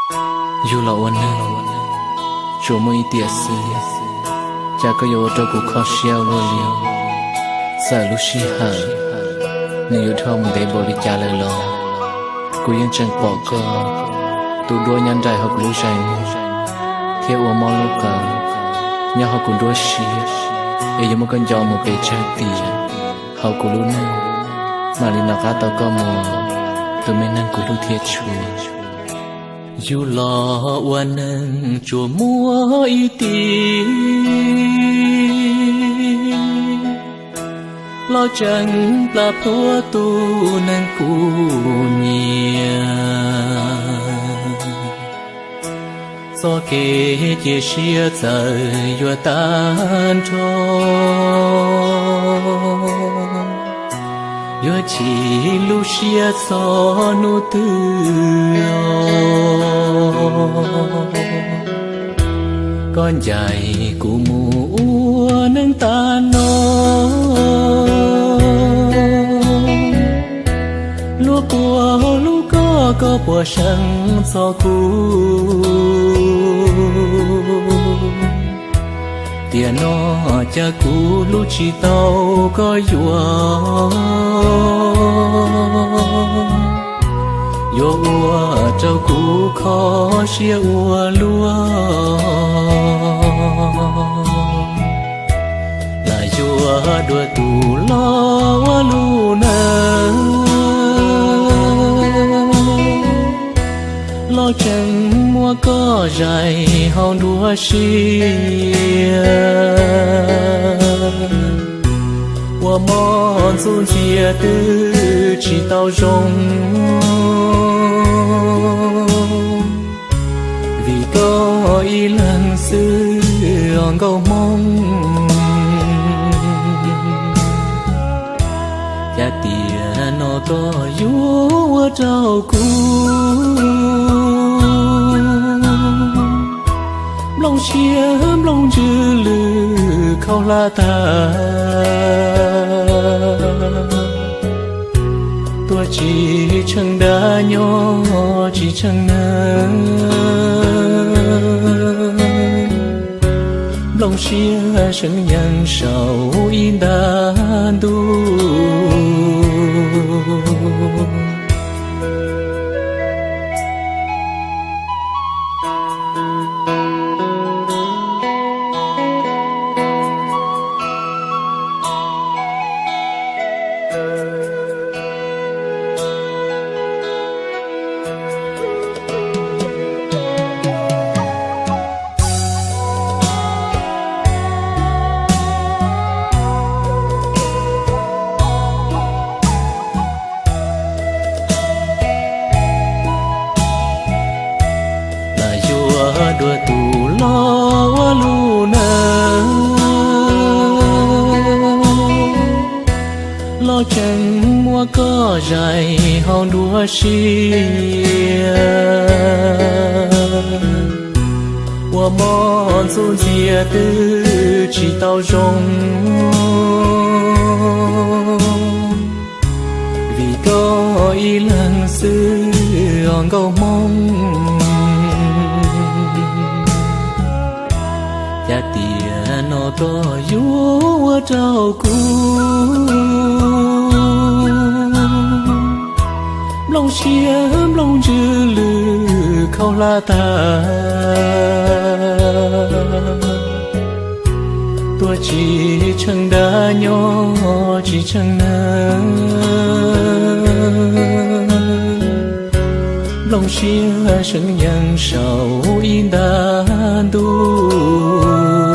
Yug los ua neeg tsuas muaj ib tiam xwb, cas koj yuav ua rau kuv kho siab ua luaj li. Txawm lub sij hawm nws yuav dhau mus ntev npaum li cas lawm los kuv yeej tseem pom koj tus duab nyob nraim hauv kuv lub zeem muag thiab ua mob lub qab nyob hauv kuv nruab siab, es yuav muab koj nco mus pes tsawg tiam hauv kuv lub neej mam li nov qab tau koj mus, tus me neeg kuv hlub thiab tshua. Yug los ua neeg tsuas muaj ib tim, los tseem plam plhuav tus neeg kuv nyiam. Txoj kev cia siab txawm yuav tag nrho, yuav chim lub siab txog hnub twg os. Koj ncaim kuv mus ua neej tas no, luag puas hlub koj, koj puas seev txog kuv. Tiam no cas kuv hlub tsis tau koj yuav, yuav ua rau kuv kho siab ua luaj. Lam yuav dua tus los ua lub neej, los tseem muab koj zais hauv nruab siab, ua mob ntxub ntxias twb tsis tau zoo. Vim koj ib leeg xwb os nkauj hmoob, cas tiam no koj yuav ua rau kuv nplooj siab nplooj ntsws lwm khaub hlab tag, tuag tsis tsheej dab, nyob tsis tsheej neeg. Nplooj siab seev yees saum ib nta ntuj. Lam yuav dua tus los ua lub neej, los tseem muab koj zais hauv nruab siab, ua mob ntxub ntxias twb tsis tau zoo. Vim koj ib leeg xwb os nkauj hmoob, cas tiam no koj yuav ua rau kuv nplooj siab nplooj ntsws lwm khaub hlab tag, tuag tsis tsheej dab, nyob tsis tsheej neeg. Nplooj siab seev yees saum ib nta ntuj.